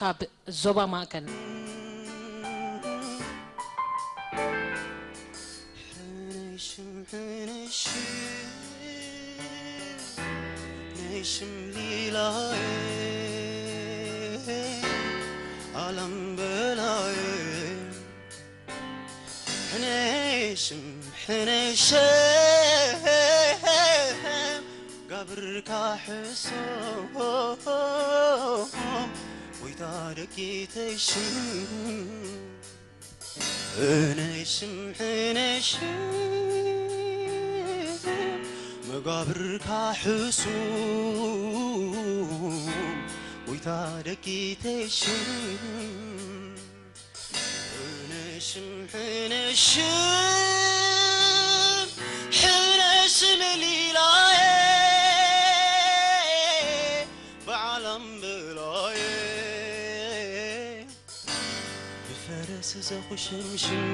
ካብ ዞባ ማእከል። ሕነሽም ሕነሽም ጋብርካ ሕሶም ጎይታ ደቂ ተሽም ሕነሽም ሕነሽም መጋብርካ ሕሱም ጎይታ ደቂ ተሽም ሕነሽም ሕነሽም ሕነሽም ሊላየ በዓለም ብላየ ብፈረስ ዘኹሸምሽም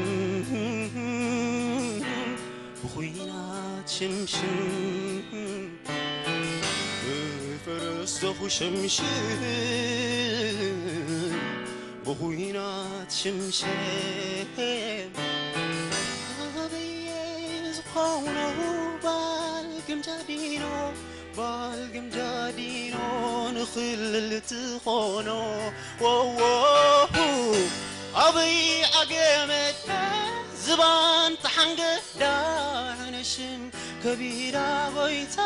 ብኹናት ሽምሽም ብፈረስ ዘኹሸምሽም ብኹናት ሽምሽም ኣበየ ዝኾኖ ባል ግምጃዲኖ ባል ግምጃዲኖ ንኽልል ትኾኖ ወዎ ኣበይ ዓገመት ዝባን ተሓንገዳ ሕነሽም ከቢዳ ጎይታ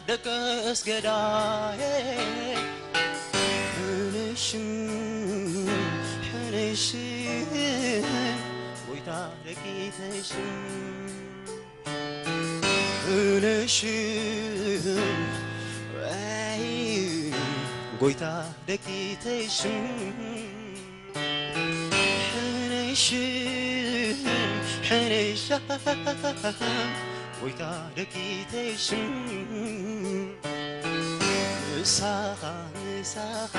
ደቀስ ገዳየ ሕነሽም ሕነሽም ጎይታ ደቂተሽም ሕነሽም ጎይታ ደቂተሽም ሕነሽም ሕነሻም ጎይታ ደቂተሽም ምሳኻ ምሳኻ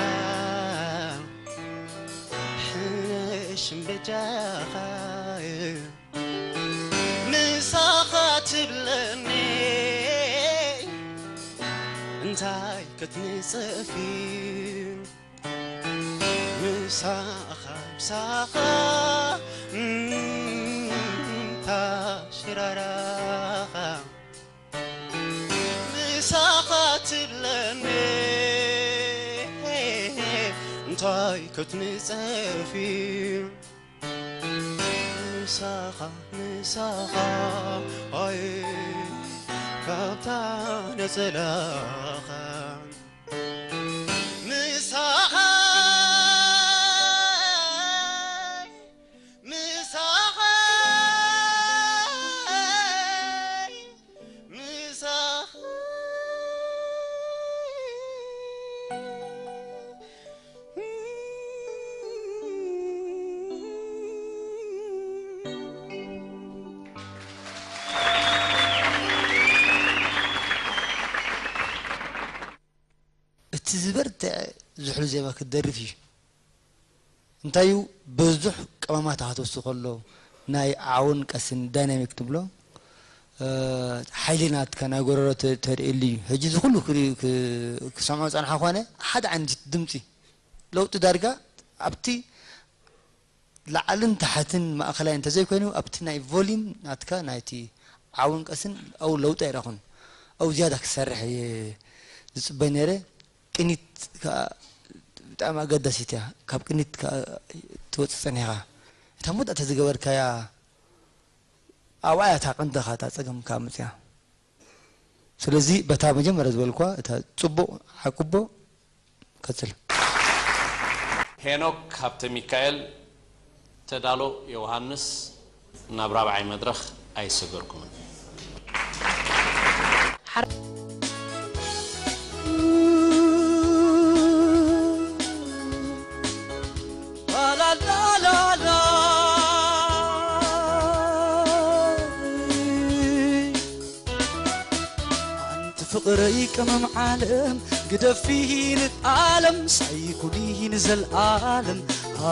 ሕነሽም በጃኻ ምሳኻ ትብለኒ እንታይ ክትንጽፍ እዩ ምሳኻ ምሳኻ እታ ሽራራኻ ምሳኻ ትብለኒ እንታይ ክትንጸፍ እዩ ምሳኻ ምሳኻ ኣይ ካብታ ነጸላኻ ምሳኻ ምሳኻ ምሳኻ እቲ ዝበርትዐ ዝሑል ዜማ ክትደርፍ እዩ። እንታይ እዩ ብዙሕ ቀመማት ክትወስድ ከሎ ናይ ዓውን ቀስን ዳይናሚክ ንብሎ ሓይሊ ናትካ ናይ ጎረሮ ተርእየሉ እዩ። ሕጂ እዚ ኩሉ ክሰምዖ ዝጸንሓ ኮነ ሓደ ዓይነት ድምፂ ለውጢ ዳርጋ ኣብቲ ላዕልን ታሕትን ማእኸላይ እንተዘይኮይኑ ኣብቲ ናይ ቮሊም ናትካ ናይቲ ዓውን ቀስን ኣው ለውጢ ኣይረኹን። ኣው ዝያዳ ክሰርሕ እየ ዝፅበ ነይረ። ቅኒት ከዓ ብጣዕሚ ኣገዳሲት እያ። ካብ ቅኒት ከዓ ትወፅእ ፀኒሕካ እታ መወዳእታ ዝገበርካያ ኣብኣ እያ እታ ቀንድኻ እታ ፀገምካ መፅያ። ስለዚ በታ መጀመርያ ዝበልኳ እታ ፅቡቕ ዓቅቦ ቀፅል። ሄኖክ ሃብተሚካኤል፣ ተዳሎ ዮውሃንስ ናብ ራብዓይ መድረኽ ኣይሰገርኩምን። ኣንቲ ፍቕረይ ቀመም ዓለም ግደፊ ንጣለም ሳይኩኒ ንዘልኣለም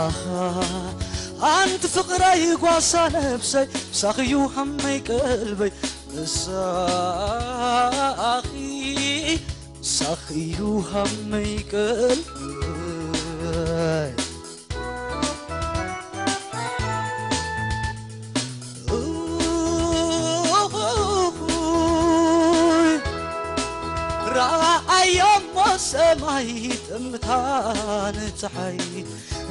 ኣኻ ኣንቲ ፍቕረይ ጓሳ ነብሰይ ምሳኽዩ ሃመይ ቀልበይ ምሳኺ ምሳኽዩ ሃመይ ቀልበይ ሰማይ ጥምታን ፀሓይ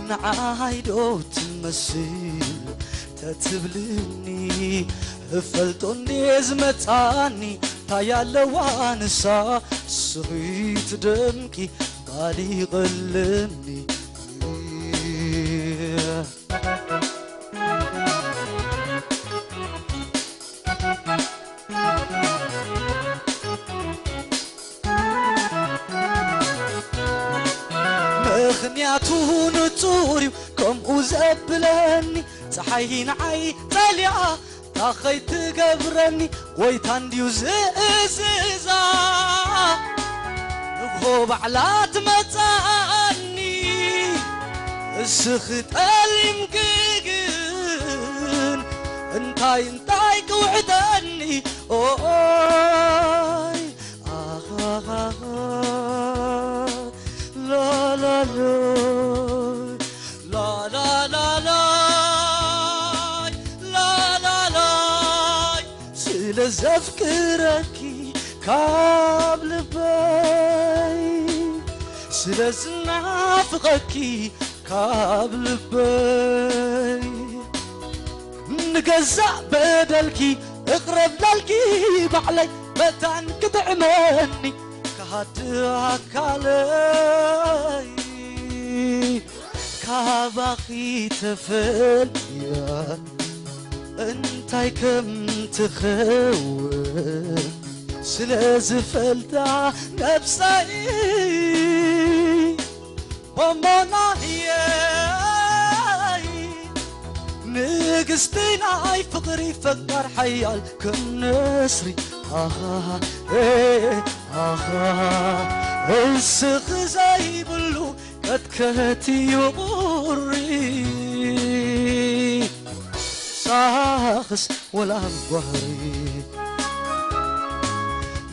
ንዓይ ዶ ትመስል ተትብልኒ፣ እፈልጦ እንዴ ዝመፃኒ እንታይ ኣለዋ ንሳ ስኺ ትደምቂ ባሊ ይቐልኒ። ምኽንያቱ ንጹር እዩ ከምኡ ዘብለኒ፣ ፀሓይ ንዓይ ጠልያ ታኸይ ትገብረኒ፣ ጎይታ እንድዩ ዝእዝዛ ንግሆ ባዕላ ትመጻኒ። እስኺ ጠሊምኪ ግን እንታይ እንታይ ክውዕደኒ? ኦይ ኣኻኻኻ ላላሎይ ላላላላይ ላላላይ ስለ ዘፍቅረኪ ካብ ልበይ ስለ ዝናፍቐኪ ካብ ልበይ ንገዛእ በደልኪ እቕረብ ላልኪ ባዕለይ መታን ክጥዕመኒ ክሃድእ ኣካለይ ካባኺ ተፈልያ እንታይ ከም ትኸውን ስለ ዝፈልጣ ነብሰይ ቦሞናየይ ንግስቲ ናይ ፍቕሪ ፈቃር ሓያል ከም ነስሪ ኣኻ ኣኻ እስኺ ዘይብሉ ቀትከት እዩ ቁሪ ሳኽስ ወላ ጓህሪ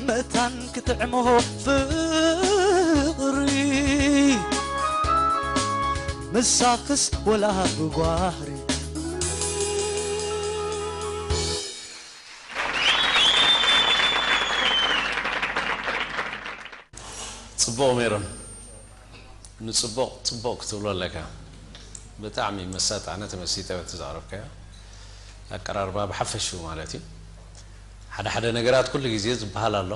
መታን ክትዕሞ ፍቕሪ ምሳኽስ ወላ ብጓህሪ ጽቡቕ ሜሮን፣ ንጽቡቕ ጽቡቕ ክትብሎ ኣለካ። ብጣዕሚ መሳጢ፣ ኣነ ተመሲጠ በቲ ዘቕረብካዮ ኣቀራርባ ብሓፈሽኡ ማለት እዩ። ሓደ ሓደ ነገራት ኩሉ ግዜ ዝበሃል ኣሎ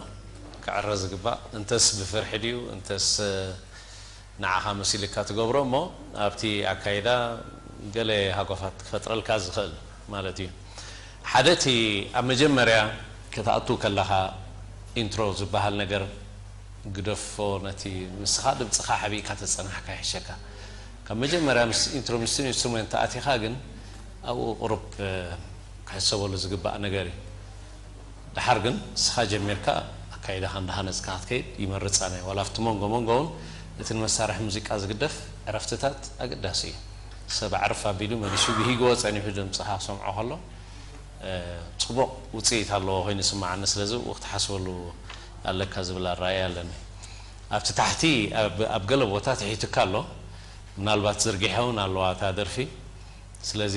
ክዕረ ዝግባእ፣ እንተስ ብፍርሒ ድዩ እንተስ ንዓኻ መሲልካ ትገብሮ እሞ ኣብቲ ኣካይዳ ገለ ሃጓፋት ክፈጥረልካ ዝኽእል ማለት እዩ። ሓደ እቲ ኣብ መጀመርያ ክትኣቱ ከለኻ ኢንትሮ ዝበሃል ነገር ግደፎ፣ ነቲ ንስኻ ድምፅኻ ሓቢእካ ተፀናሕካ ይሕሸካ። ካብ መጀመርያ ምስ ኢንትሮ ምስ ኢንስትሩሜንት ኣቲኻ ግን ኣብኡ ቁሩብ ክሕሰበሉ ዝግባእ ነገር እዩ። ደሓር ግን ንስኻ ጀሚርካ ኣካይዳኻ እንዳሃነፅካ ክትከይድ ይመርፅ ኣነ። ዋላ ኣብቲ መንጎ መንጎ እውን እቲ ንመሳርሒ ሙዚቃ ዝግደፍ ዕረፍትታት ኣገዳሲ እዩ። ሰብ ኣዕርፍ ኣቢሉ መሊሱ ብሂግዎ ፀኒሑ ድምፅኻ ክሰምዖ ከሎ ፅቡቕ ውፅኢት ኣለዎ ኮይኑ ይስምዓኒ። ስለዚ ብኡ ክትሓስበሉ ኣለካ ዝብል ኣረኣእያ ኣለኒ። ኣብቲ ታሕቲ ኣብ ገለ ቦታ ትሒቱካ ኣሎ። ምናልባት ዝርጊሐ እውን ኣለዋ እታ ደርፊ። ስለዚ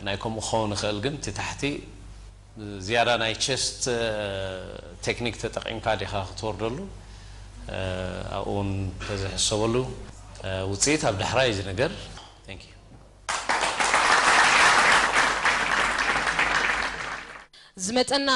ናይ ከምኡ ክኸውን ይኽእል፣ ግን እቲ ታሕቲ ዝያዳ ናይ ቸስት ቴክኒክ ተጠቒምካ ዲኻ ክትወርደሉ? ኣብኡ እውን ተዝሕሰበሉ። ውፅኢት ኣብ ዳሕራይ እዩ ዝንገር። Thank you። ዝመጸና